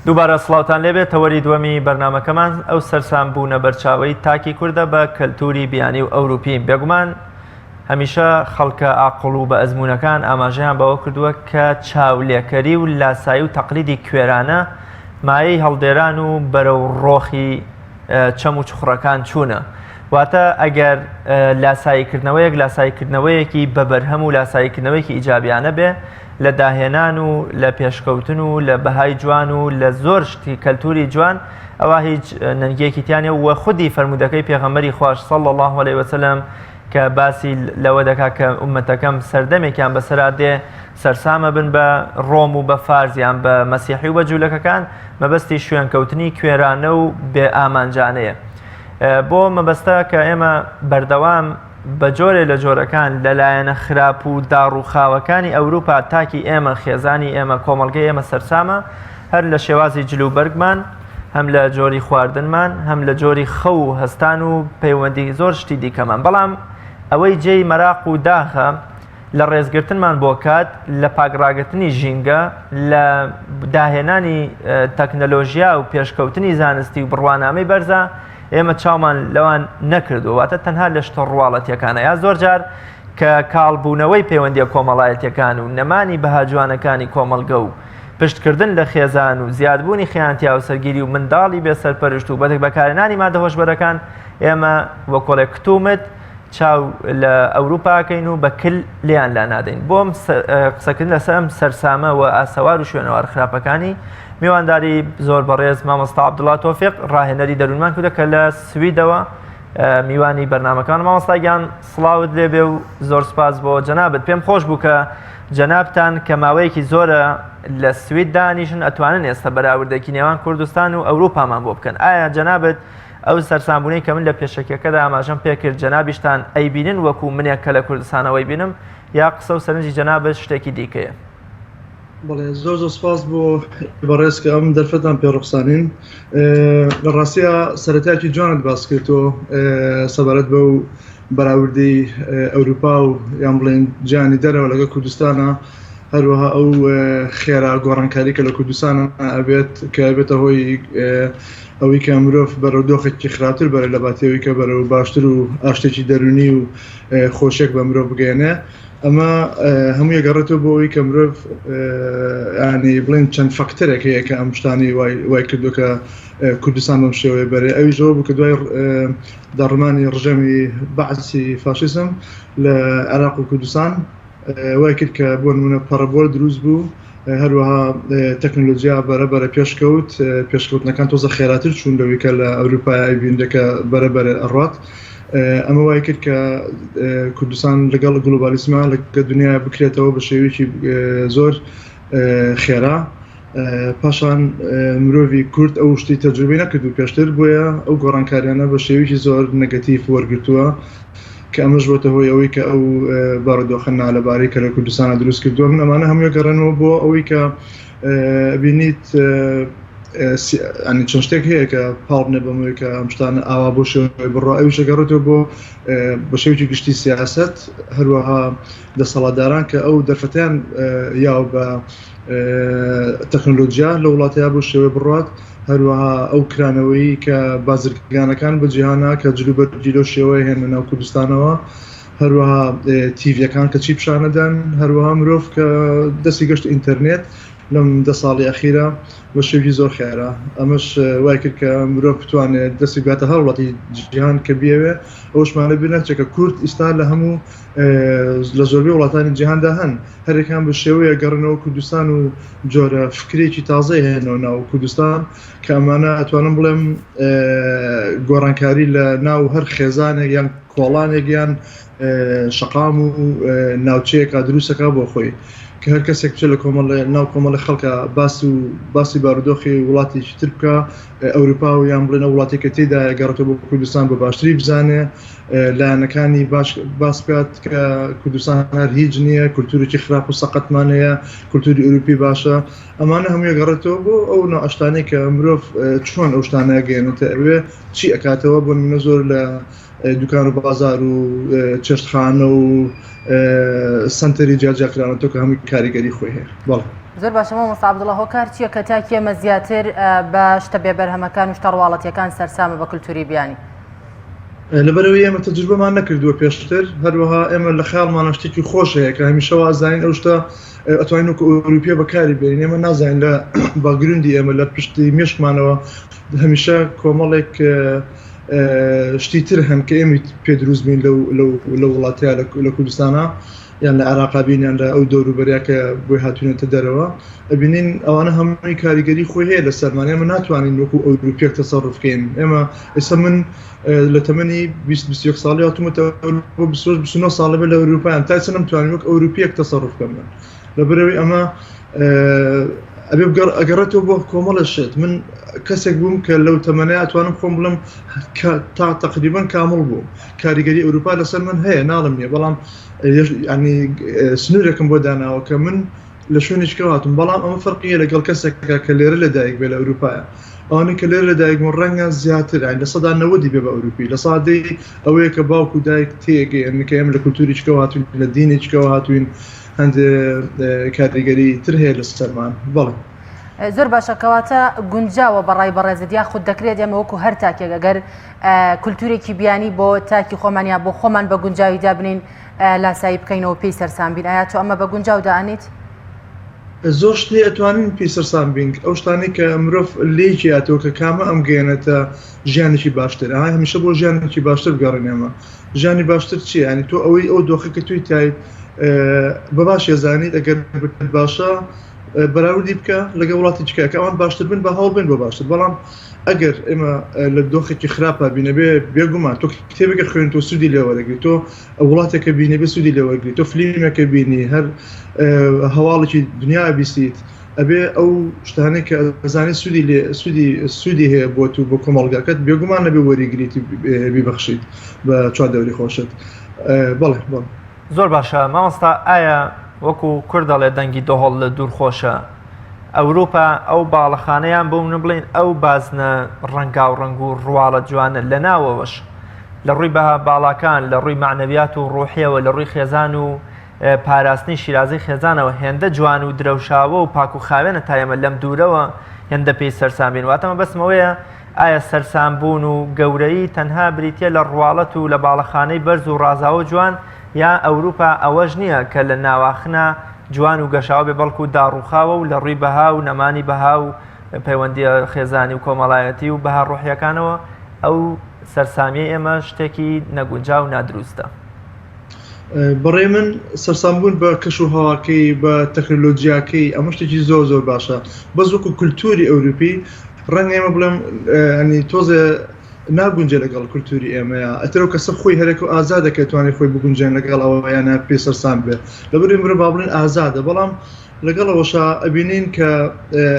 دووبارە سڵاوتان لێبێت تەوەری دووەمی بەرنامەکەمان ئەو سەرسام بوونە بەرچاوەی تاکی کوردە بە کەلتوری بیانی و ئەوروپی بێگومان هەمیشە خەڵکە ئاقڵ و بە ئەزموونەکان ئاماژەیان بەوە کردووە کە چاولێکەری و لاسایی و تەقلیدی کوێرانە مایەی هەڵدێران و بەرەو ڕۆخی چەم و چخڕەکان چوونە. واتە ئەگەر لاساییکردنەوەیەک لاساییکردنەوەیەکی بە بەرهەم و لاساییکردنەوەیەکی ئیجابیانە بێ لە داهێنان و لە پێشکەوتن و لە بەهای جوان و لە زۆر شتی کەلتوری جوان ئەوە هیچ نەنگیەکی تیانە و خودی فەرموودەکەی پێغەمبەری خواش صلی الله علیه وسلم کە باسی لەوە دەکا کە ئومەتەکەم سەردەمێکیان بەسەرا دێ سەرسامە بن بە ڕۆم و بە فارس یان بە مەسیحی و بە جوولەکەکان مەبەستی شوێنکەوتنی کوێرانە و بێ ئامانجانەیە بۆ مەبەستە کە ئێمە بەردەوام بە جۆرێ لە جۆرەکان لەلایەنە خراپ و داڕووخاوەکانی ئەوروپا تاکی ئێمە خێزانی ئێمە کۆمەڵگەی ئێمە سەرسامە هەر لە شێوازی جلوبەرگمان هەم لە جۆری خواردنمان هەم لە جۆری خەو و هەستان و پەیوەندی زۆر شتی دیکەمان بەڵام ئەوەی جێی مەراق و داخە لە ڕێزگرتنمان بۆ کات لە پاکڕاگرتنی ژینگە لە داهێنانی تەکنەلۆژیا و پێشکەوتنی زانستی و بڕوانامەی بەرزە ئێمە چاومان لەوان نەکردووە واتە تەنها لە شتە ڕواڵەتیەکانە یا زۆر جار کە کاڵبوونەوەی پەیوەندیە کۆمەڵایەتیەکان و نەمانی بەها جوانەکانی کۆمەڵگە و پشتکردن لە خێزان و زیادبوونی خیانەتی هاوسەرگیری و منداڵی بێ سەرپەرشت و بەکارهێنانی مادە هۆشبەرەکان ئێمە وەکۆڵێ کتومت چاو لە ئەوروپاکەین و بە کل لێیان لا نادەین بۆم قسەکردن لەسەر ئەم سەرسامە و ئاسەوار و شوێنەوار خراپەکانی میوانداری زۆر بەڕێز مامۆستا عەبدوڵا تۆفیق ڕاهێنەری دەروونمان کردە کە لە سویدەوە میوانی بەرنامەکان مامۆستا گیان سڵاوت لێبێ و زۆر سپاس بۆ جەنابت پێم خۆش بوو کە جەنابتان کە ماوەیەکی زۆرە لە سوید دانیشن ئەتوانن ئێستا بەراوردێکی نێوان کوردستان و ئەوروپامان بۆ بکەن ئایا جەنابت ئەو سەرسامبوونەی کە من لە پێشەکیەکەدا ئاماژەم پێکرد جەنابیشتان ئەیبینن وەکو منێک کە لە کوردستانەوەی بینم یا قسە و سەرنجی جەنابت شتێکی دیکەیە؟ بەڵێ زۆر زۆر سپاس بۆ بەڕێز کە ئەم دەرفەتان پێ ڕوخسانین لە ڕاستیا سەرەتایەکی جوانت باس کرد تۆ سەبارەت بەو بەراوردی ئەوروپا و یان بڵێن جیهانی دەرەوە لەگەڵ کوردستانە هەروەها ئەو خێرا گۆڕانکاری کە لە کوردستانە ئەبێت کە ئەبێتە هۆی ئەوەی کە مرۆڤ بەرەو دۆخێکی خراپتر بەرە لە باتیەوەی کە بەرەو باشتر و ئاشتێکی دەرونی و خۆشیێک بە مرۆڤ بگەێنێ ئەمە هەمووی گەڕێتەوە بۆ ئەوەی کە مرۆڤ ینی بڵێن چەند فاکتەرێک هەیە کە ئەم شتانی وای کردو کە کوردستان بەم شێوەیە بەرێ ئەوی زۆر بوو کە دوای داڕمانی ڕژێمی بەعسی فاشیزم لە عێراق و کوردستان وای کرد کە بۆ نمونە پەڕەبۆل دروست بوو هەروەها تەکنەلۆجیا بەرە بەرە پێشکەوت پێشکەوتنەکان تۆزە خێراتر چوون لەوەی کە لە ئەوروپای ئەیبینرێ کە بەرە بەرە ئەڕات ئەمە وای کرد کە کوردستان لەگەڵ گلۆبالیسما لەگە دنیا بکرێتەوە بە شێوەیەکی زۆر خێرا پاشان مرۆڤی کورد ئەو شتی تەجروبەی نەکردو پێشتر بۆیە ئەو گۆڕانکاریانە بە شێوەیەکی زۆر نەگەتیف وەرگتووە کە ئەمەش بۆتە هۆی ئەوەی کە ئەو بارودۆخە نالەبارەی کە لە کوردستانە دروست کردووە من ئەمانە هەمووی گەڕێنەوە بۆ ئەوەی کە بینیت ئەنی چەند شتێک هەیە کە پاڵ بنێ بەمەوەی کە ئەم شتانە ئاوا بۆ شێوەی بڕۆ ئەویش گەڕێتەوە بۆ بە شێوەیەکی گشتی سیاست هەروەها دەسەڵاتداران کە ئەو دەرفەتیان یاوە بە تەکنۆلۆژیا لە وڵاتەیە بۆ شێوەی بڕات هەروەها ئەو کرانەوەی کە بازرگانەکان بە جیهانە کە جلوبەرگی لەو شێوەیە هێنە ناو کوردستانەوە هەروەها تیڤیەکان کە چی پیشانەدەن هەروەها مرۆڤ کە دەستی گەشت ئینتەرنێت لەم دە ساڵی ئەخیرە بە شێوەیەکی زۆر خێرا ئەمەش وای کرد کە مرۆڤ بتوانێت دەستی بگاتە هەر وڵاتی جیهان کە بیەوێ ئەوشمان لەبیر نەچێت کە کورد ئیستا لە هەموو لە زۆربەی وڵاتانی جیهاندا هەن هەرێکان بە شێوەیە گەڕنەوە کوردستان و جۆرە فکرێکی تازەی هێنەوە ناو کوردستان کە ئەمانە ئەتوانم بڵێم گۆڕانکاری لە ناو هەر خێزانێک یان کۆڵانێک یان شەقام و ناوچەیەکە دروستەکە بۆ خۆی کە هەر کەسێک بچێت لە کۆمەڵ ناو کۆمەڵی خەڵکە باس و باسی بارودۆخی وڵاتێکی تر بکە ئەوروپا و یان بڵێنە وڵاتێک کە تێدا گەڕێتەوە بۆ کوردستان بە باشتری بزانێ لایەنەکانی باش باس بکات کە کوردستان هەر هیچ نییە کولتوورێکی خراپ و سەقەتمان هەیە کولتوری ئەوروپی باشە ئەمانە هەمووی گەڕێتەوە بۆ ئەو ناوشتانەی کە مرۆڤ چۆن ئەو شتانە گەێنێتە ئەوێ چی ئەکاتەوە بۆ نمونە زۆر لە دوکان و بازار و چێشتخانە و سەنتەری جیاجیاکرانەوە کە هەمووی کاریگەری خۆی هەیە بەڵێ. زۆر باشە مامۆستا عەبدوڵا هۆکار چییە کە تاکی ئێمە زیاتر بە شتە بێبەرهەمەکان و شتە ڕواڵەتیەکان سەرسامە بە کلتوری بیانی؟ لەبەرئەوەی ئێمە تەجروبەمان نەکردووە پێشتر، هەروەها ئێمە لە خەیاڵمانە شتێکی خۆش هەیە کە هەمیشە وازانین ئەو شتە ئەتوانین وەکو ئەوروپیە بەکاری بێنین، ئێمە نازانین لە background ی ئێمە لە پشتی مێشکمانەوە هەمیشە کۆمەڵێک شتی تر هەن کە ئێمە پێ دروست بین لەو وڵاتەیە لە کوردستانە یان لە عێراقا بین یان لە ئەو دەوروبەریا کە بۆی هاتوینەتە دەرەوە ئەبینین ئەوانە هەمووی کاریگەری خۆی هەیە لەسەرمان ئێمە ناتوانین وەکو ئەوروپیەک تەسەڕوف بکەین ئێمە ئێستا من لە تەمەنی 20 ساڵی هاتوومەتە ئەوروپا 29 ساڵە بێ لە ئەوروپایان تا ئێستا نەمتوانی وەک ئەوروپیەک تەسەڕوف بکەم من لەبەرئەوەی ئەمە ئەبێ بگەڕ ئەگەڕێتەوە بۆ کۆمەڵە شت من کەسێک بووم کە لەو تەمەنەیە ئەتوانم خۆم بڵێم کە تا تقریبا کامڵ بووم کاریگەری ئەوروپا لەسەر من هەیە ناڵم نییە بەڵام ینی سنوورێکم بۆ داناوە کە من لە شوێنێکەوە هاتم بەڵام ئەمە فەرقیە لەگەڵ کەسێکە کە لێرە لەدایک بێ لە ئەوروپایە ئەوانەی کە لێرە لەدایک بوون ڕەنگە زیاتر 90% بێ بە ئەوروپی 10% ئەوەیە کە باوک و دایک تێگەیەن کە ئێمە لە کولتوریچکەوە هاتوین لە دینێکەوە هاتوین هەندێ کاریگەری تر هەیە لەسەرمان بەڵێ. زۆر باشە کەواتە گونجاوە بەڕای بەڕێزت یاخود دەکرێت ئێمە وەکو هەر تاکێک ئەگەر کولتورێکی بیانی بۆ تاکی خۆمان یا بۆ خۆمان بە گونجاوی دابنین لاسایی بکەینەوە پێی سەرسام بین ئایا تۆ ئەمە بە گونجاو دائەنیت؟ زۆر شت هەیە ئەتوانین پێی سەرسام بین ئەو شتانەی کە مرۆڤ لێکی هاتەوە کە کامە ئەم گەیەنێتە ژیانێکی باشتر ئەها هەمیشە بۆ ژیانێکی باشتر بگەڕێن ئێمە ژیانی باشتر چییە ینی تۆ ئەوەی ئەو دۆخە کە توی تایت بە باش ێزانیت ئەگەر بکەت باشە بەراوردی بکە لەگە وڵاتی چکە کە ئەوان باشتر بن بە هەوڵ بن بۆ باشتر بەڵام ئەگەر ئێمە لە دۆخێکی خراپە بینەبێ بێگومان تۆ کتێبێکە خوێن تۆ سوودی لێوەرەگری تۆ وڵاتێکە بینێ بێ سوودی لێوەرگری تۆ فلیمێکە بینی هەر هەواڵێکی دنیا بیستیت ئەبێ ئەو شتانەی کە ئەزانی سوودی لێ سوودی سوودی هەیە بۆ تو بۆ کۆمەڵگاکەت بێگومان نەبێ وەریگریت بیبەخشیت بە چوار دەوری خۆشت بەڵێ بەڵێ. زۆر باشە مامۆستا ئایا وەکو کورد دەڵێ دەنگی دۆهۆڵ لە دوور خۆشە ئەوروپا ئەو باڵەخانەیان بۆ منە بڵێن ئەو بازنە ڕەنگاو ڕەنگ و ڕواڵە جوانە لە ناوەوەش لە ڕووی بەها باڵاکان لە ڕووی معنەویات و ڕوحیەوە لە ڕووی خێزان و پاراستنی شیرازەی خێزانەوە هێندە جوان و درەوشاوە و پاک و خاوێنە تا ئێمە لەم دوورەوە هێندە پێی سەرسام بین واتە مەبەستم ئەوەیە ئایا سەرسام بوون و گەورەیی تەنها بریتیە لە ڕواڵەت و لە باڵەخانەی بەرز و ڕازاوە و جوان یا ئەوروپا ئەوەش نییە کە لە ناواخنا جوان و گەشاوە بێ بەڵکو داڕوخاوە و لە ڕووی بەها و نەمانی بەها و پەیوەندیە خێزانی و کۆمەڵایەتی و بەها ڕۆحیەکانەوە ئەو سەرسامیەی ئێمە شتێکی نەگونجاو و نادروستە. بەڕێ من سەرسامبوون بە کەش و هەواکەی بە تەکنەلۆجیاکەی ئەمە شتێکی زۆر زۆر باشە بەس وەکو کولتوری ئەوروپی ڕەنگە ئێمە بڵێم ئەنی تۆزێ ناگونجێ لەگەڵ کولتوری ئێمەیە ئەتر ئەو کەسە خۆی هەرێک و ئازادە کە توانێت خۆی بگونجێن لەگەڵ ئەوە یانە پێ سەرسام بێ لەبەر مرۆ با بڵێن ئازادە بەڵام لەگەڵ ئەوەشا ئەبینین کە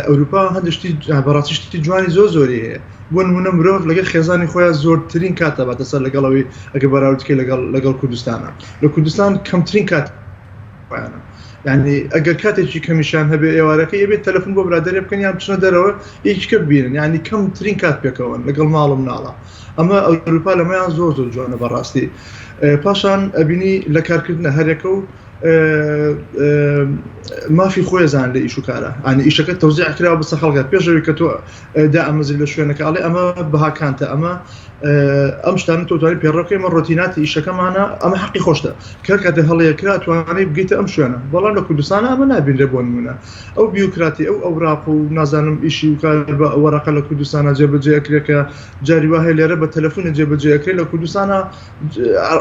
ئەوروپا هەندێک شتی بەڕاستی شتی جوانی زۆر زۆری هەیە بۆ نمونە مرۆڤ لەگەڵ خێزانی خۆیان زۆرترین کات دەباتە سەر لەگەڵ ئەوەی ئەگە بەراورد بکەی لەگەڵ لەگەڵ کوردستانە لە کوردستان کەمترین کات خۆیانە یعنی ئەگەر کاتێکی کەمیشان هەبێ ئێوارەکە ئەبێت تەلەفۆن بۆ برادەرێ بکەن یان بچنە دەرەوە یەکیکە ببینن یعنی کەمترین کات پێکەوەن لەگەڵ ماڵ و مناڵە ئەمە ئەوروپا لەمەیان زۆر زۆر جوانە بەڕاستی پاشان ئەبینی لە کارکردنە هەرێکە و مافی خۆی زان لە ئیش و کارە ئەنی ئیشەکە تەوزیع کراوە بەسە خەڵکە پێشەوەی کە تۆ دامەزری لە شوێنەکە ئەڵێ ئەمە بەهاکانتە ئەمە ئەم شتانە تۆ توانی پێڕەکەی ئەمە ڕۆتیناتی ئیشەکەمانە ئەمە حەقی خۆشتە کە کاتێ هەڵەیە کرا توانانی بگەیتە ئەم شوێنە بەڵام لە کوردستانە ئەمە نابینرێ بۆ نمونە ئەو بیوکراتی ئەو ئەوراق و نازانم ئیشی و کار بە وەرەقە لە کوردستانە جێبەجێ ئەکرێ کە جاری وا هەیە لێرە بە تەلەفۆنە جێبەجێ ئەکرێ لە کوردستانە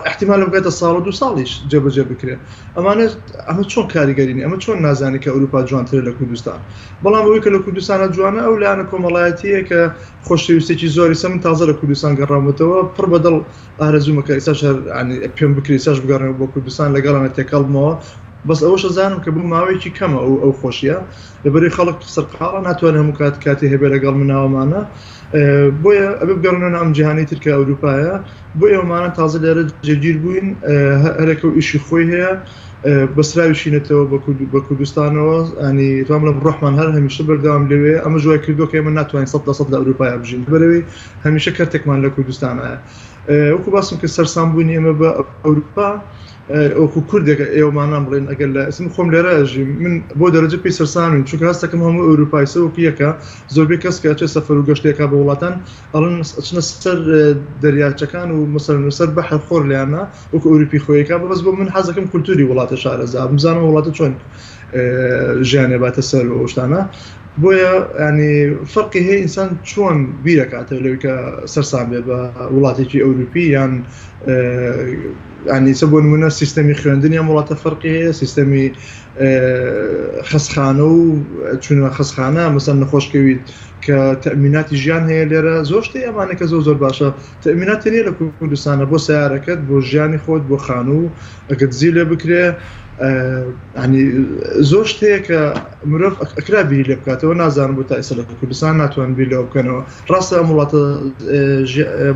احتیمالە بگاتە ساڵ و دوو ساڵیش جێبەجێ بکرێ ئەمانە ئەمە چۆن کاریگەرینی ئەمە چۆن نازانی کە ئەوروپا جوانترە لە کوردستان بەڵام ئەوەی کە لە کوردستانە جوانە ئەو لایەنە کۆمەڵایەتیە کە خۆشەویستێکی زۆری سە من تازە لە کوردستان گەڕامەتەوە پڕ بەدڵ ئارەزوومە کە ئێستاش هەر پێم بکرێ ئێستاش بگەڕێمەوە بۆ کوردستان لەگەڵیانە تێکەڵ بمەوە بەس ئەوەش ئەزانم کە بۆ ماوەیەکی کەمە ئەو ئەو خۆشیە لەبەرەی خەڵک سەرقاڵە ناتوانێت هەموو کات کاتی هەبێ لەگەڵ مناوەمانە بۆیە ئەبێ بگەڕێنەوە ئەم جیهانی تر کە ئەوروپایە بۆ ئێوەمانە تازە لێرە جێگیر بووین هەرێکە و ئیشی خۆی هەیە بەسراویشینەتەوە بە کوردستانەوە ئەنی توام لە ڕۆحمان هەر هەمیشە بەردەوام لەوێ ئەمە ژوای کردو کە ئێمە ناتوانین 100% لە ئەوروپایا بژین بەرەوەی هەمیشە کەرتێکمان لە کوردستانە وەکو باسم کە سەرسام بوونی ئێمە بە ئەوروپا. وەکو کوردێک ئێوەمانان بڵێن ئەگەر لە ئێستا من خۆم لێرە ئەژیم من بۆ دەرەجە پێی سەرسامین چونکە هەستەکەم هەموو ئەوروپای سە وەکو یەکە زۆربەی کەس کە ئەچێت سەفەر و گەشتێکا بە وڵاتان ئەڵێن ئەچنە سەر دەریاچەکان و مەسەلەن سەر بەحر خۆر لێیانە وەکو ئەوروپی خۆیەکە بەس بۆ من حەزەکەم کولتوری وڵاتە شارەزا بزانم وڵاتە چۆن ژیانێ باتە سەر و شتانە بۆیە ینی فەرقی هەیە ئینسان چۆن بیرەکاتەوە لەوەی کە سەرسام بێ بە وڵاتێکی ئەوروپی یان ینی سە بۆ نمونە سیستەمی خوێندنی ئەم وڵاتە فەرقی هەیە سیستەمی خەسخانە و چونە خەسخانە مەسەن نەخۆشکەویت کە تەمیناتی ژیان هەیە لێرە زۆر شتی ئەمانە کە زۆر زۆر باشە تەمیناتی نیە لە کوردستانە بۆ سیارەکەت بۆ ژیانی خۆت بۆ خانوو ئەگەر دزی لێ بکرێ ینی زۆر شت هەیە کە مرۆڤ ئەکرا بیری لێ بکاتەوە نازانم بۆ تا ئێستا لە کوردستان ناتوان بیر لەوە بکەنەوە ڕاستە ئەم وڵاتە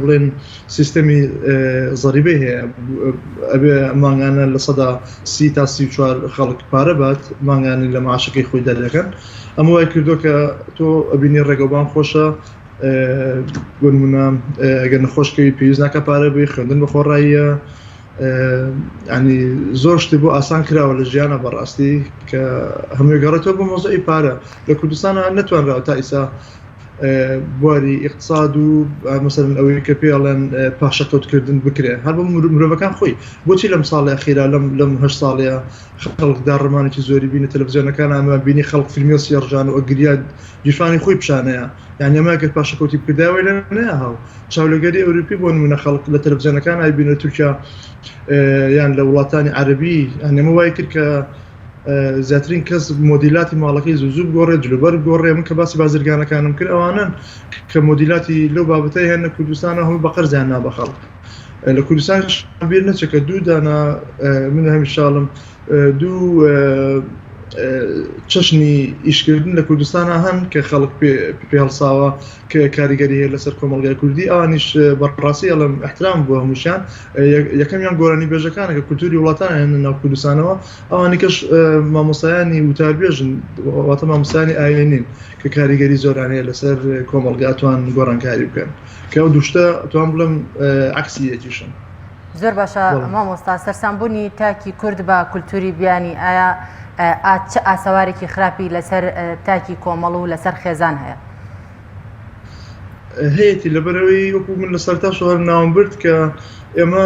بڵێن سیستەمی زەریبەی هەیە ئەبێ مانگانە 30% تا 34 خەڵک پارە بات مانگانی لە معاشەکەی خۆی دەردەکەن ئەمە وای کردو کە تۆ ئەبینی ڕێگەوبان خۆشە بۆ نمونە ئەگەر نەخۆشکەوی پێویست ناکە پارە بی خوێندن بە خۆڕاییە ینی زۆر شتی بۆ ئاسان کراوە لە ژیانە بەڕاستی کە هەمووی گەڕێتەوە بۆ مۆزعی پارە لە کوردستانە نەتوانراوە تا ئیسا بواری اقتصاد و مەسەلەن ئەوەی کە پێڵێن پاشەکەوتکردن بکرێ هەر بۆ مرۆڤەکان خۆی بۆچی لەم ساڵی ئەخیرا لەم لەم هە ساڵەیە خەڵک داڕمانێکی زۆری بینە تەلەڤزیۆنەکان ئەمە بینی خەڵک فرمێسی ڕژان و ئەگریا گیرفانی خۆی پیشانەیە یعنی ئەمە گەر پاشەکەوتی بکردایەوەی لە نەیاهاو چاولەگەری ئەوروپی بۆ نمونە خەڵک لە تەلەڤزیۆنەکان ئایبینە تورکیا یان لە وڵاتانی عەربی یعنی ئەمە وای کرد کە زیاترین کەس مۆدیلاتی ماڵەکەی زوو زوو بگۆڕێ جلوبەرگ گۆڕێ من کە باسی بازرگانەکانم کرد ئەوانن کە مۆدیلاتی لەو بابەتە هێنە کوردستانە هەموو بە قەرزیان نا بە خەڵک لە کوردستان بیر نەچێت کە دوو دانا من هەمیشاڵم دوو چەشنی ئیشکردن لە کوردستانە هەن کە خەڵک پێ هەڵساوە کە کاریگەری هەیە لەسەر کۆمەڵگای کوردی ئەوانیش بەڕاستی ئەڵم احترام بۆ هەمووشیان یەکەمیان گۆرانی بێژەکانە کە کولتوری وڵاتان هێنە ناو کوردستانەوە ئەوانی کەش مامۆستایانی وتاربێژن واتە مامۆستایانی ئاینین کە کاریگەری زۆران هەیە لەسەر کۆمەڵگا توان گۆڕانکاری بکەن کە ئەو دوشتە توان بڵێم عکسی یەکیشن. زۆر باشە مامۆستا سەرسامبوونی تاکی کورد بە کولتوری بیانی ئایا چ ئاسەوارێکی خراپی لەسەر تاکی کۆمەڵ و لەسەر خێزان هەیە؟ هەیەی لەبەرەوەی وەکو من لە سەرتاشەوە هەر ناوم برد کە ئێمە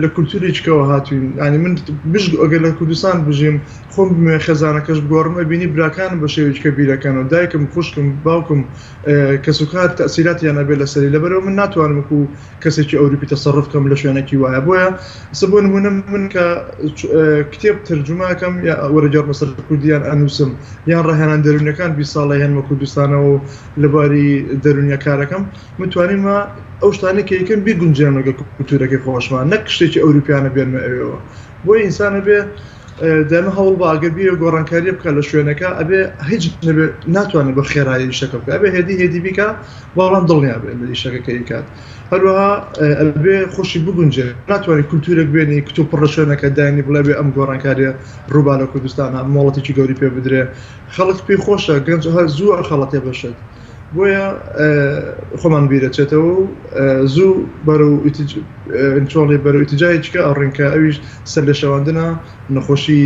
لە کولتوریچکەوە هاتوین ینی من بژ ئەگەر لە کوردستان بژیم خۆم بمێ خێزانەکەش بگۆڕم ئەبینی براکانم بە شێوەیەکە بیرەکەنەوە دایکم خوشکم باوکم کەسوکار تەسیراتیان ئەبێ لەسەری لەبەرەوە من ناتوانم وەکو کەسێکی ئەوروپی تەسەڕف کەم لە شوێنێکی وایە بۆیە ئستا بۆ نمونە من کە کتێب تەرجومەکەم یا وەرەگێڕمە سەر کوردیان ئەنووسم یان ڕاهێنان دەروونیەکان 20 ساڵە هێنمە کوردستانەوە و لە باری دەروونیە کارەکەم من توانیمە ئەو شتانەی کە یەکەم بیگونجێنم لەگەڵ کولتوورەکەی خۆشمان نەک شتێکی ئەوروپیانە بێنمە ئەوێوە بۆیە ئینسان ئەبێ دایمە هەوڵ بە ئەگەر بیەوێ گۆڕانکاریە بکات لە شوێنەکە ئەبێ هیچ نەبێ ناتوانێت بە خێرایی ئیشەکە بکات ئەبێ هێدی هێدی بیکا بەڵام دڵنیا بێت لە ئیشەکە کە ئیکات هەروەها ئەبێ خۆشی بگونجێ ناتوانێت کولتورێک بێنی کتوپڕ لە شوێنەکە دانی بڵێ بێ ئەم گۆڕانکاریە ڕووبا لە کوردستانە مۆڵەتێکی گەوری پێ بدرێ خەڵک پێی خۆشە گەنج هەر زوو ئەخەڵەتێ بەشت بۆیە خۆمان بیرەچێتەوە و زوو بەرەو چۆڵی بەرەو ئیتجاهێکە ئەڕین کە ئەویش سەر لە شەواندنە نەخۆشی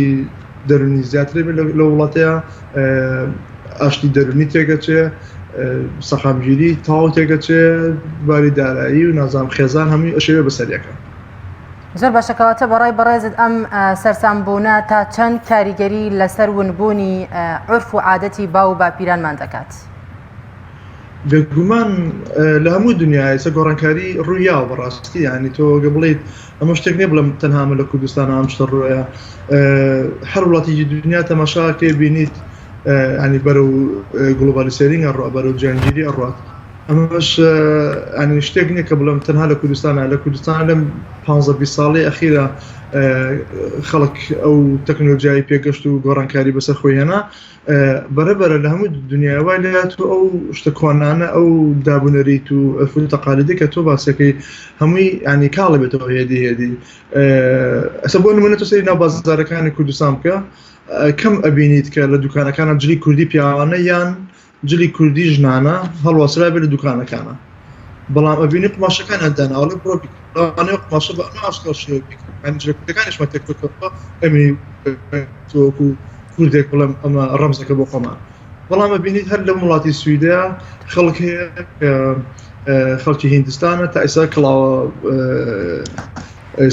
دەرونی زیاتر بێت لە وڵاتەیە ئاشتی دەرونی تێگەچێ سەقامگیری تەواو تێگەچێ باری دارایی و نازام خێزان هەمووی ئەشێوێ بەسەریەکە. زۆر باشە کەواتە بەڕای بەڕێزت ئەم سەرسام بوونە تا چەند کاریگەری لەسەر ونبوونی عورف و عادەتی باو و باپیرانمان دەکات؟ بێگومان لە هەموو دنیا ئێستا گۆڕانکاری ڕوویاوە بەڕاستی یعنی تۆ گە بڵیت ئەمە شتێک نییە بڵێم تەنها من لە کوردستان ئەم شتە ڕوویە هەر وڵاتێکی دنیا تەماشاکەی بینیت ینی بەرەو globalisering ئەڕوا بەرەو جیهانگیری ئەڕوات ئەمەش ینی شتێک نییە کە بڵێم تەنها لە کوردستانە لە کوردستان لەم 15 20 ساڵی ئەخیرە خەڵک ئەو تەکنۆلۆژیای پێگەشت و گۆڕانکاری بەسەر خۆی هێنا بەرە بەرە لە هەموو دنیای وای لێهات و ئەو شتە کۆنانە ئەو دابونەریت و عرف و تەقالیدی کە تۆ باسەکەی هەمووی ینی کاڵە بێتەوە هێدی هێدی ئەسە بۆ نمونە تۆ سەری ناو بازارەکانی کوردستان بکە کەم ئەبینیت کە لە دوکانەکانە جلی کوردی پیاوانە یان جلی کوردی ژنانە هەڵواسرابێ لە دوکانەکانە. بەڵام ئەبینی قوماشەکانیان داناوە ئەڵێ بڕۆ بیکڕە لەوانەیە قوماشە بە ئەم ئاشکال شێوە بیکڕە یانی جلە کوردەکانیشمان تێکەوتەوە ئەمی وەکو کوردێک بڵێم ئەمە ڕەمزەکە بۆ خۆمان بەڵام ئەبینیت هەر لەم وڵاتی سویدە خەڵک هەیە کە خەڵکی هیندستانە تا ئێستا کڵاوە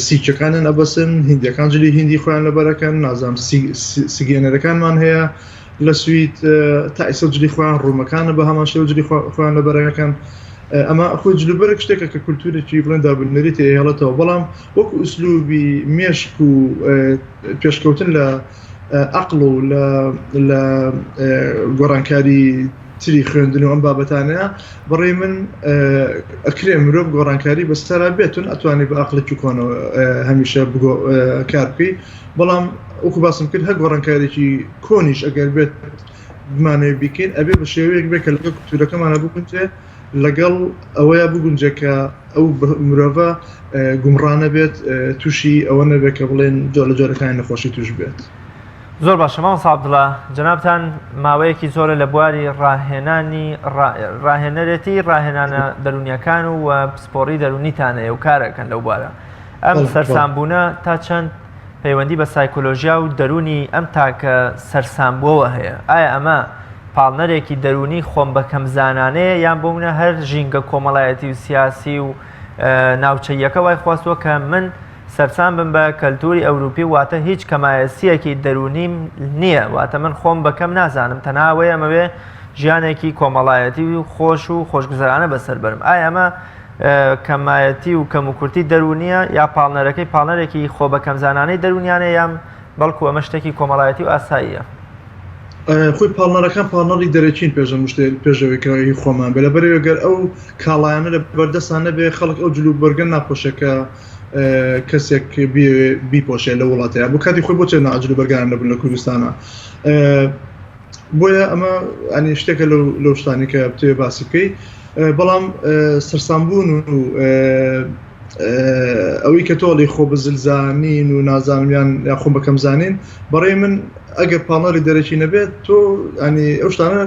سیکەکانیان ئەبەسن هیندەکان جلی هیندی خۆیان لەبەرەکەن نازانم سگێنەرەکانمان هەیە لە سوید تا ئێستا جلی خۆیان ڕوومەکانە بە هەمان شێوە جلی خۆیان لەبەرەکەن ئەمە خۆی جلوبەرگ شتێکە کە کولتورێکی بڵێن دابنەریتی ئەهێڵێتەوە بەڵام وەکو ئوسلوبی مێشک و پێشکەوتن لە ئەقڵ و لە گۆڕانکاری تری خوێندن و ئەم بابەتانەیە بەڕێی من ئەکرێ مرۆڤ گۆڕانکاری بەسەرا بێتون ئەتوانی بە ئەقلێکی کۆنەوە هەمیشە کار بکەی بەڵام وەکو باسم کرد هەر گۆڕانکارێکی کۆنیش ئەگەر بێت بمانەوێت بیکەین ئەبێ بە شێوەیەک بێت کە لەگەڵ کولتوورەکەمانە بگونجێ لەگەڵ ئەوەیە بگونجێ کە ئەو مرۆڤە گومڕا نەبێت تووشی ئەوە نەبێت کە بڵێن جۆر لە جۆرەکانی نەخۆشی توش بێت. زۆر باشە مامۆستا عەبدوڵا جەنابتان ماوەیەکی زۆرە لە بواری ڕاهێنانی ڕاهێنەرێتی ڕاهێنانە دەرونیەکان و پسپۆڕی دەرونیتان هەیە و کارەکەن لەو بوارە ئەم سەرسامبوونە تا چەند پەیوەندی بە سایکۆلۆژیا و دەروونی ئەم تاکە سەرسامبووەوە هەیە؟ ئایا ئەمە پاڵنەرێکی دەروونی خۆم بەکەمزانانەیە یان بۆ منە هەر ژینگە کۆمەڵایەتی و سیاسی و ناوچەییەکە وای خواستووە کە من سەرسام بم بە کەلتوری ئەوروپی واتە هیچ کەمایەسییەکی دەروونیم نییە واتە من خۆم بە کەم نازانم تەنها ئەوەی ئەمەوێ ژیانێکی کۆمەڵایەتی و خۆش و خۆشگوزەرانە بەسەر بەرم ئایا ئەمە کەمایەتی و کەموکورتی دەروونییە یا پاڵنەرەکەی پاڵنەرێکی خۆ بەکەمزانانەی دەروونیانەیە یان بەڵکو ئەمە شتێکی کۆمەڵایەتی و ئاساییە؟ خۆی پاڵنەرەکان پاڵنەری دەرەکین پێش هەموو شتێک پێش ئەوەی کە هی خۆمان بێ لەبەرئەوەی گەر ئەو کاڵایانە لە بەردەستان نەبێ خەڵک ئەو جل و بەرگە ناپۆشێ کە کەسێک بیەوێ بیپۆشێ لە وڵاتەیە بۆ کاتی خۆی بۆچێ جل و بەرگانە نەبوون لە کوردستانە بۆیە ئەمە ئەنی شتێکە لەو لەو شتانی کە بتەوێ باسی بکەی بەڵام سەرسامبوون و ئەوەی کە تۆڵی خۆ بزلزانین و نازانم یان یاخۆم بەکەم زانین بەڕێ من ئەگەر پاڵنەری دەرەکی نەبێت تۆ ئەنی ئەو شتانە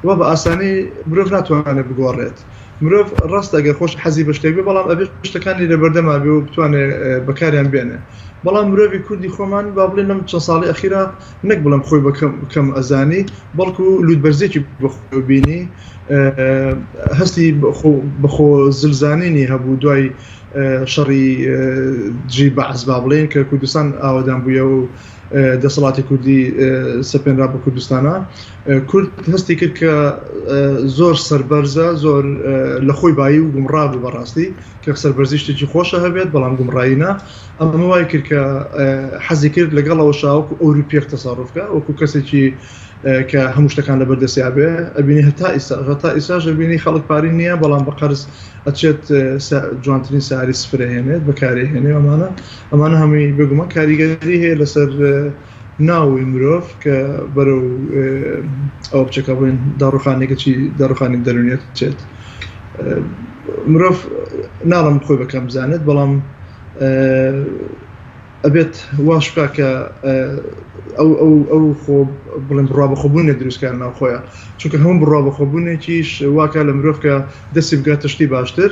وا بە ئاسانی مرۆڤ ناتوانێت بگۆڕێت مرۆڤ ڕاستە گەر خۆش حەزی بە شتێک بێ بەڵام ئەبێ شتەکانی لە بەردەما بێ و بتوانێ بەکاریان بێنێ بەڵام مرۆڤی کوردی خۆمان با بڵێن لەم چەند ساڵی ئەخیرا نەک بڵێم خۆی بە کەم ئەزانی بەڵکو لووتبەرزیەکی بە خۆی بینی هەستی بەخۆ زلزانینی هەبوو دوای شەڕی دژی بەعس با بڵێن کە کوردستان ئاوەدان بوویە و دەسەڵاتی کوردی سەپێنرا بە کوردستانە کورد هەستی کرد کە زۆر سەربەرزە زۆر لە خۆی بایی و گومڕا بوو بەڕاستی کە سەربەرزی شتێکی خۆشە هەبێت بەڵام گومڕایی نا ئەمە وای کرد کە حەزی کرد لەگەڵ ئەوە شاوەکو ئەوروپیەک تەسەڕوف کە وەکو کەسێکی کە هەموو شتەکان لەبەر دەستیا بێ ئەبینی هەتا ئیستا هەتا ئیستاش ئەبینی خەڵک پاری نییە بەڵام بە قەرز ئەچێت جوانترین ساری سفرە هێنێت بەکارێ هێنێ ئەمانە ئەمانە هەمووی بێگومان کاریگەری هەیە لەسەر ناوی مرۆڤ کە بەرەو ئەوە بچێکە بڵێن داڕوخانێکە چی داڕوخانی دەرونیەت بچێت مرۆڤ ناڵم خۆی بەکەم بزانێت بەڵام ئەبێت واش بکە کە ئەو ئەو ئەو خۆ بڵێن بڕوا بەخۆبوونێک دروستکار ناو خۆیان چونکە هەموو بڕوا بەخۆبوونێکیش واکە لە مرۆڤ کە دەستی بگاتە شتی باشتر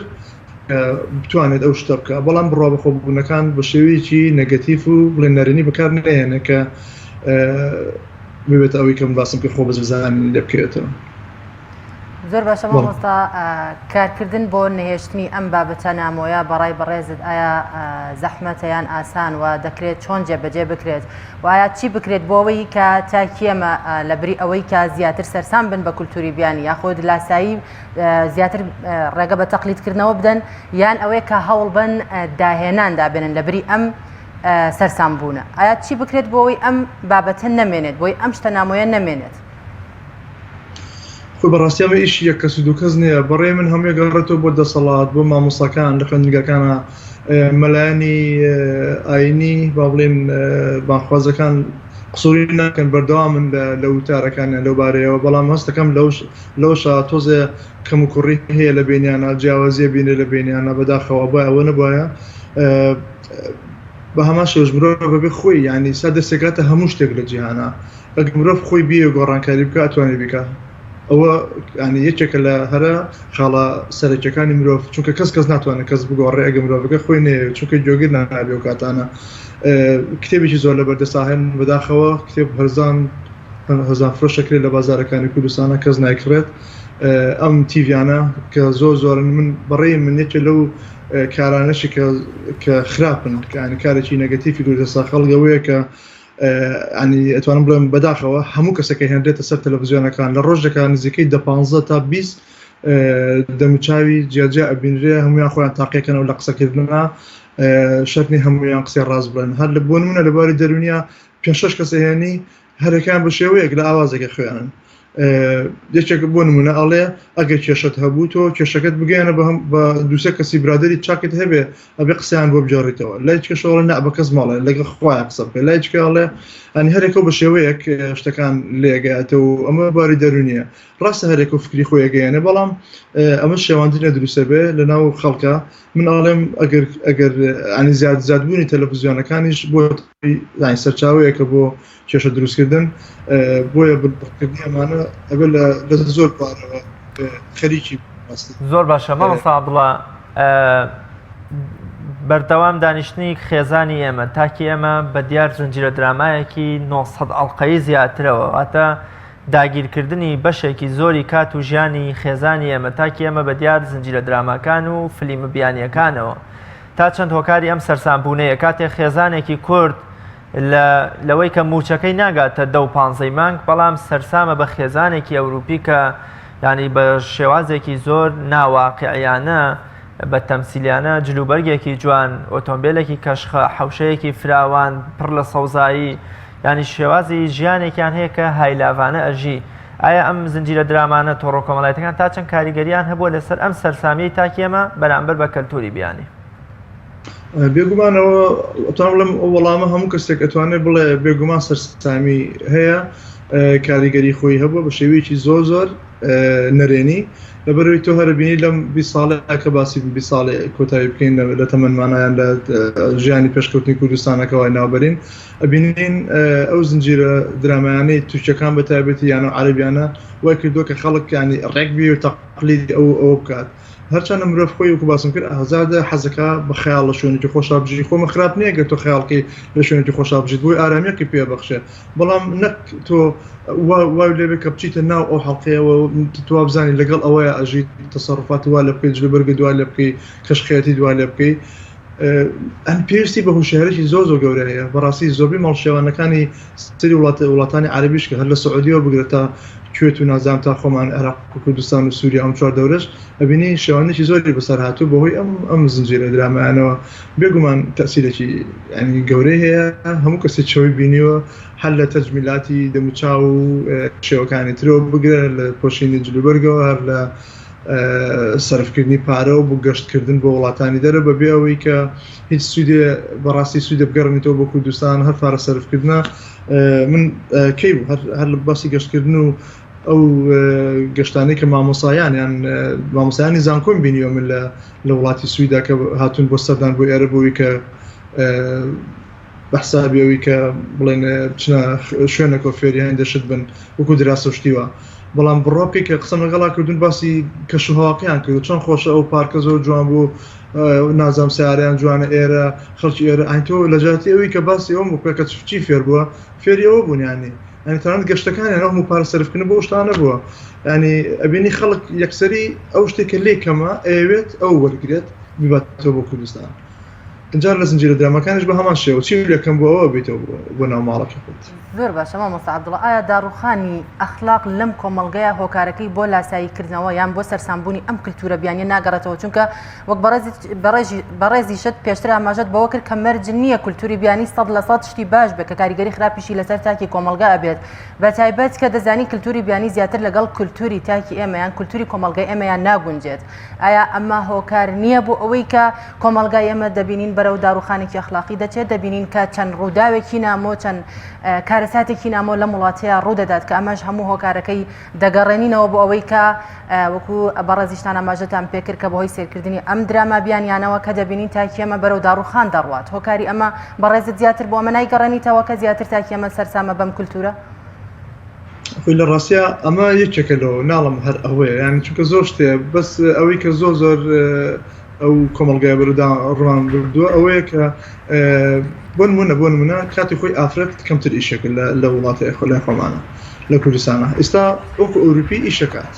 بتوانێت ئەو شتە بکە بەڵام بڕوا بەخۆبوونەکان بە شێوەیەکی نەگەتیف و بڵێن نەرێنی بەکار نەیەنە کە ببێتە ئەوەی کە من باسم کرد خۆ بەزلزانین لێ بکەوێتەوە. زۆر باشە مامۆستا کارکردن بۆ نەهێشتنی ئەم بابەتە نامۆیە بەڕای بەڕێزت ئایا زەحمەتە یان ئاسان و دەکرێت چۆن جێبەجێ بکرێت و ئایا چی بکرێت بۆ ئەوەی کە تاکیەمە لە بری ئەوەی کە زیاتر سەرسام بن بە کولتوری بیانی یاخود لاسایی زیاتر ڕێگە بە تەقلیدکردنەوە بدەن یان ئەوەیە کە هەوڵ بن داهێنان دابێنن لە بری ئەم سەرسام بوونە ئایا چی بکرێت بۆ ئەوەی ئەم بابەتە نەمێنێت بۆی ئەم شتە نامۆیە نەمێنێت؟ خۆی بەڕاستی ئەمە ئیشی یەک کەس و دوو کەس نییە بەڕێ من هەمووی گەڕێتەوە بۆ دەسەڵات بۆ مامۆستاکان لە خوێندنگاکانە مەلایانی ئاینی با بڵێن بانخوازەکان قسوری ناکەن بەردەوامن لە وتارەکانیان لەو بارەیەوە بەڵام هەستەکەم لەوش لەوشا تۆزێ کەم و کوڕی هەیە لە بینیانە جیاوازیە بینێ لە بینیانە بەداخەوە بۆ ئەوە نەبایە بە هەمان شێوەش مرۆڤ بەبێ خۆی یانی سا دەستێکاتە هەموو شتێک لە جیهانە ئەگەر مرۆڤ خۆی بیەوێ گۆڕانکاری بکا ئەتوانێ بیکا. ئەوە ینی یەکێکە لە هەرە خاڵە سەرەکیەکانی مرۆڤ چونکە کەس کەس ناتوانێت کەس بگۆڕێ ئەگە مرۆڤەکە خۆی نەیەوێت چونکە گوێگر نابێ و کاتانە کتێبێکی زۆر لە بەردەستا هەن بەداخەوە کتێب هەرزان هەزان فرۆشەکرێت لە بازارەکانی کوردستانە کەس نایکڕێت ئەم تیڤیانە کە زۆر زۆرن من بەڕێی من یەکێ لەو کارانەشی کە کە خراپن کانی کارێکی نەگەتیفی دوورەسا خەڵگەوەیە کە ینی ئەتوانم بڵێم بەداخەوە هەموو کەسەکە هێنرێتە سەر تەلەڤزیۆنەکان لە ڕۆژێکا نزیکەی دە پ تا 20 دەموچاوی جیاجیا ئەبینرێ هەمویان خۆیان تاقیەکەنەوە لە قسەکردنا شەرتنی هەمویان قسەی ڕاست بڵێن هەر لە بۆ نمونە لە باری دەرونیە پێ شش کەسە هێنی هەرەکان بە شێوەیەک لە ئاوازێکە خوێنن یەکێک بۆ نمونە ئەڵێ ئەگەر کێشت هەبوو تۆ کێشەکەت بگەیەنە بە دووسێ کەسی برادری چاکت هەبێ ئەبێ قسەیان بۆ بگێڕیتەوە لای کەشەوە نا بە کەس ماڵێ لەگەڵ خۆیان قسە بکە لای چکەڵێ ئەنی هەرێکە بە شێوەیەک شتەکان لێگاتەوە ئەمە باری دەرونیە ڕاستە هەرێک و فکری خۆی گەیەنێ بەڵام ئەمە شێواندنە دروستە بێ لە ناو خەڵکە من ئاڵێم ئەگەر ئەگەر ئەنی زیاد زیادبوونی تەلەڤزیۆنەکانیش بۆ یانی سەرچاوەیەکە بۆ کێشە دروستکردن بۆیە بنبڕکردنی ئەمانە ئەبێ لە لە زۆر بوارەوە خەریکی ڕاستی. زۆر باشە مامۆستا عەبدوڵا بەردەوام دانیشتنی خێزانی ئێمە تاکی ئێمە بە دیار زنجیرە درامایەکی 900 ئەڵلقەی زیاترەوە واتە داگیرکردنی بەشێکی زۆری کات و ژیانی خێزانی ئێمە تاکی ئێمە بە دیار زنجیرە دراماکان و فلیمە بیانیەکانەوە تا چەند هۆکاری ئەم سەرسامبوونەیە کاتێک خێزانێکی کورد لە لەوەی کە مووچەکەی ناگاتە دە و پانزەی مانگ بەڵام سەرسامە بە خێزانێکی ئەوروپی کە ینی بە شێوازێکی زۆر ناواقعیانە بە تەمسیلیانە جلوبەرگێکی جوان ئۆتۆمبیلێکی کەشخە حەوشەیەکی فراوان پڕ لە سەوزایی ینی شێوازی ژیانێکیان هەیە کە هایلاڤانە ئەژی ئایا ئەم زنجیرە درامانە تۆڕە کۆمەڵایەتەکان تا چەند کاریگەریان هەبووە لەسەر ئەم سەرسامیەی تاکی ئێمە بەرامبەر بە کەلتوری بیانی؟ بێگومانەوە ئەتوانم بڵێم ئەو وەڵامە هەموو کەسێک ئەتوانێت بڵێ بێگومان سەرسامی هەیە کاریگەری خۆی هەبووە بە شێوەیەکی زۆر زۆر نەرێنی لەبەرەوەی تۆ هەرە بینی لەم 20 ساڵەیە کە باسی 20 ساڵێ کۆتایی بکەین لە تەمەنمانایان لە ژیانی پێشکەوتنی کوردستانەکەوای ناوبەرین ئەبینین ئەو زنجیرە درامایانەی تورکیەکان بە تایبەتی یان ئەو عەرەبیانە وای کردووە کە خەڵک ینی ڕێک بی و تەقلیدی ئەو ئەوە بکات هەرچەندە مرۆڤ خۆی وەکو باسم کرد ئازادە حەزەکە بە خەیاڵ لە شوێنێکی خۆشا بژی خۆمە خراپ نییە گەر تۆ خەیاڵکەی لە شوێنێکی خۆشا بژیت بۆی ئارامیەکی پێ بەخشێ بەڵام نەک تۆ وای لێبێ کە بچیتە ناو ئەو حەڵقەیەوە تۆ بزانی لەگەڵ ئەوەیە ئەژیت تەسەڕفات وا لە بکەی جلوبەرگت وا لێ بکەی کەشخەیەتی وا لێ بکەی ئەم پێویستی بە هۆشیارێکی زۆر زۆر گەورە هەیە بەڕاستی زۆربەی ماڵشێوانەکانی سری وڵاتە وڵاتانی عەربیش کە هەر لە سعودیەوە بگرە تا کوێت و نازام تا خۆمان عێراق و کوردستان و سووریا ئەم چوار دەورەش ئەبینی شێوانێکی زۆری بەسەر هاتوو بەهۆی ئەم ئەم زنجیرە درامایانەوە بێگومان تەسیرێکی ینی گەورەی هەیە هەموو کەسی چەوی بینیوە هەر لە تەجمیلاتی دەموچاو و شێوەکانی ترەوە بگرە لە پۆشینی جلوبەرگەوە هەر لە سەرفکردنی پارە و بۆ گەشتکردن بۆ وڵاتانی دەرە بەبێ ئەوەی کە هیچ سوودێ بەڕاستی سوودە بگەڕێنیتەوە بۆ کوردستان هەر پارە سەرفکردە من کەی بوو هەر لە باسی گەشتکردن و ئەو گەشتانەی کە مامۆسایان یان مامۆسایانی زانکۆم بینیوە من لە لە وڵاتی سویدا کە هاتوون بۆ سەردان بۆ ئێرە بۆی کە بە حسابی ئەوی کە بڵێن بچنە شوێنێکەوە فێری هەندێ شت بن وەکو دراسە و شتی وا بەڵام بڕوا بکەی کە قسەم لەگەڵا کردوون باسی کەش و هەواکەیان کرد چۆن خۆشە ئەو پارکە زۆر جوان بوو نازام سیارەیان جوانە ئێرە خەڵکی ئێرە ئەین تۆ لە جیاتی ئەوی کە باسی ئەوم بکە کە چی فێر بووە فێری ئەوە بوون یانی یانی تەنانەت گەشتەکانیان ئەو هەموو پارە سەرفکردن بۆ شتانە بووە ینی ئەبینی خەڵک یەکسەری ئەو شتێک کە لێ کەمە ئەیەوێت ئەو وەرگێت بیباتەوە بۆ کوردستان ئینجا لە زنجیرە دراماکانیش بە هەمان شێوە چی لێ کەم بووە ئەوە بیتەوە بۆ ناو ماڵەکە خۆت. زۆر باشە مامۆستا عەبدوڵا ئایا داڕوخانی ئەخلاق لەم کۆمەڵگەیە هۆکارەکەی بۆ لاسایی کردنەوە یان بۆ سەرسامبوونی ئەم کلتورە بیانیە ناگەڕێتەوە چونکە وەک بەڕێزیشت پێشتر ئاماژەت بەوە کرد کە مەرج نییە کلتوری بیانی 100% شتی باش بێت کە کاریگەری خراپیشی لەسەر تاکی کۆمەڵگا ئەبێت بە تایبەت کە دەزانین کلتوری بیانی زیاتر لەگەڵ کلتوری تاکی ئێمە یان کلتوری کۆمەڵگای ئێمەیان ناگونجێت ئایا ئەمە هۆکار نییە بۆ ئەوەی کە کۆمەڵگای ئێمە دەبینین بەرەو داڕوخانێکی ئەخلاقی دەچێت، دەبینین کە چەند ڕووداوێکی نامۆ، چەند کارەساتێکی نامۆ لەم وڵاتەیە ڕوودەدات کە ئەمەش هەموو هۆکارەکەی دەگەڕێنینەوە بۆ ئەوەی کە وەکو بەڕێزیشتان ئاماژەتان پێکرد کە بەهۆی سێرکردنی ئەم دراما بیانیانەوە کە دەبینین تاکی ئێمە بەرەو داڕوخان دەڕوات هۆکاری ئەمە بەڕێزت زیاتر بۆ ئەمە نایگەڕێنیتەوە کە زیاتر تاکی ئێمە سەرسامە بەم کولتوورە؟ خۆی لە ڕاستیا ئەمە یەکێکە لەوە ناڵم هەر ئەوەیە یانی چونکە زۆر شتێ بەس ئەوەی کە زۆر زۆر ئەو کۆمەڵگای بەرەدا ڕوان بردووە ئەوەیە کە بۆ نمونە بۆ نمونە کاتی خۆی ئافرەت کەمتر ئیشەکە لە وڵاتی خۆ لای خۆمانە لە کوردستانە ئێستا وەکو ئەوروپی ئیشەکات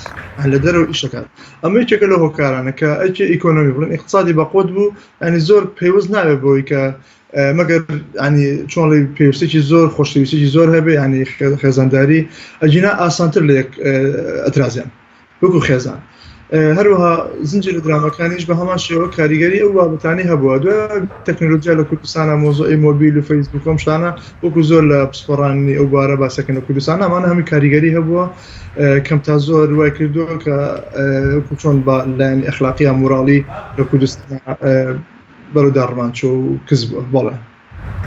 لە دەرەوە ئیشەکات ئەمە یەکێکە لە هۆکارانە کە ئەکی ئیکۆنۆمی بڵێن اقتصادی بەقوت بوو ینی زۆر پێویست ناوێت بۆی کە مەگەر ینی چۆنڵی پێویستێکی زۆر خۆشەویستێکی زۆر هەبێ ینی خێزانداری ئەگینا ئاسانتر لە یەک ئەترازیان وەکو خێزان هەروەها زنجیرە درامەکانیش بە هەمان شێوە کاریگەری ئەو بابەتانی هەبووە دوای تەکنەلۆژیا لە کوردستانە مۆزۆی مۆبیل و فەیسبوک ئەم شتانە وەکو زۆر لە پسپۆڕانی ئەو بوارە باسەکەن لە کوردستان ئەمانە هەمووی کاریگەری هەبووە کەم تا زۆر وای کردووە کە وەکو چۆن بە لایەنی ئەخلاقی یا موراڵی لە کوردستان بەرەو داڕمان چوو و کز بووە بەڵێ.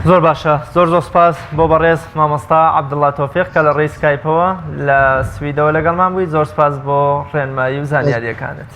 زۆر باشە زۆر زۆر سپاس بۆ بەڕێز مامۆستا عەبدوڵا تۆفیق کە لە ڕێی سکایپەوە لە سویدەوە لەگەڵمان بووی زۆر سپاس بۆ ڕێنمایی و زانیاریەکانت.